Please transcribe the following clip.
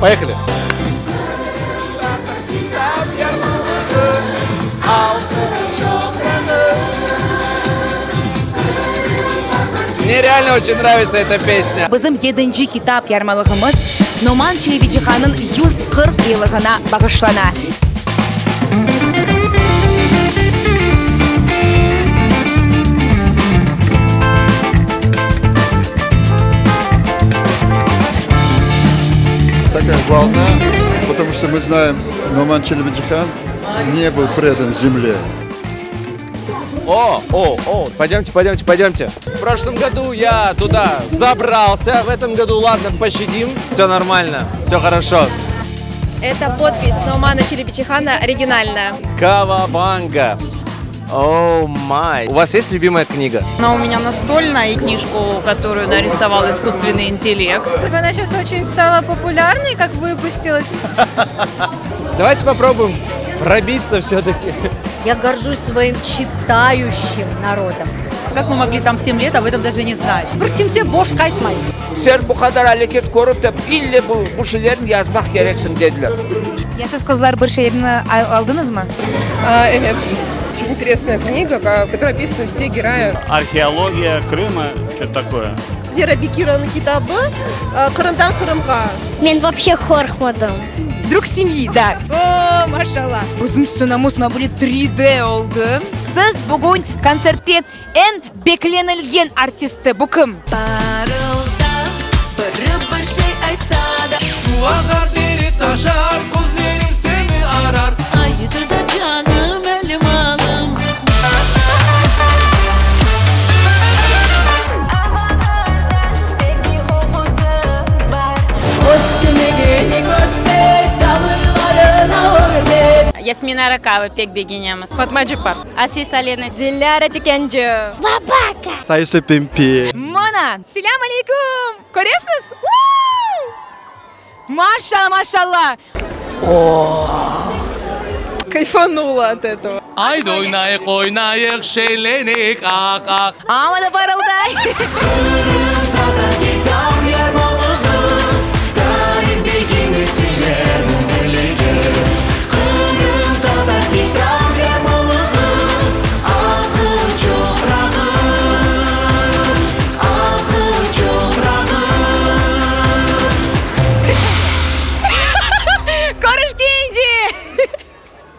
Poyehali! Mne реально очень нравится эта песня. Bizim yedinci kitap yarmalığımız Noman Çelebicihannıñ 140 yıllığına bağışlana. Такая волна, потому что мы знаем, Noman Çelebicihan не был предан земле. О, о, о, пойдемте, пойдемте, пойдемте. В прошлом году я туда забрался, в этом году, ладно, пощадим. Все нормально, все хорошо. Это подпись Номана Челебичихана оригинальная. Кавабанга. Oh my. У вас есть любимая книга? Она у меня настольная. Книжку, которую нарисовал искусственный интеллект. Она сейчас очень стала популярной, как выпустилась. Давайте попробуем пробиться все-таки. Я горжусь своим читающим народом. Как мы могли там 7 лет об этом даже не знать? Bir kimse boş qaytmay. Sen bu qadar aleket körip de, ille bu, bu şeylerni yazmaq kereksiñ, dediler. Ya siz, qızlar, bir şeylerni aldıñızmı? Evet. Очень интересная книга, в которой описаны все герои. Археология Крыма, что-то такое. Zera Bekirovanıñ kitabı Qırımdan Qırımğa. Men вообще qorqmadım. Друг семьи, да. O, maşalla. Bizim stsenamız mına böyle 3D oldı. Siz bugün kontsertte eñ beklenilgen artisti, bu kim? Parıldap, biri bir şey aytsa da. Suv aqar, dere taşar, közlerim seni arar. Aydı da canım, elmalım. Sevgi qoqusı bar. Öskünligini köster, tamırlarına örnek. Yasmina Arakava pek begenemiz. Fatma Ceppar. Asiye Salena. Dilâra Tükenci. Babaka. Sayşı Pimpi. Mına! Selâm aleyküm! Köresiñiz? Vuu! Maşalla, maşalla! Кайфанула от этого. Aydı oynayıq, oynayıq, şeñleneyik, ah, ah. Amma da parılday! Qırımtatar.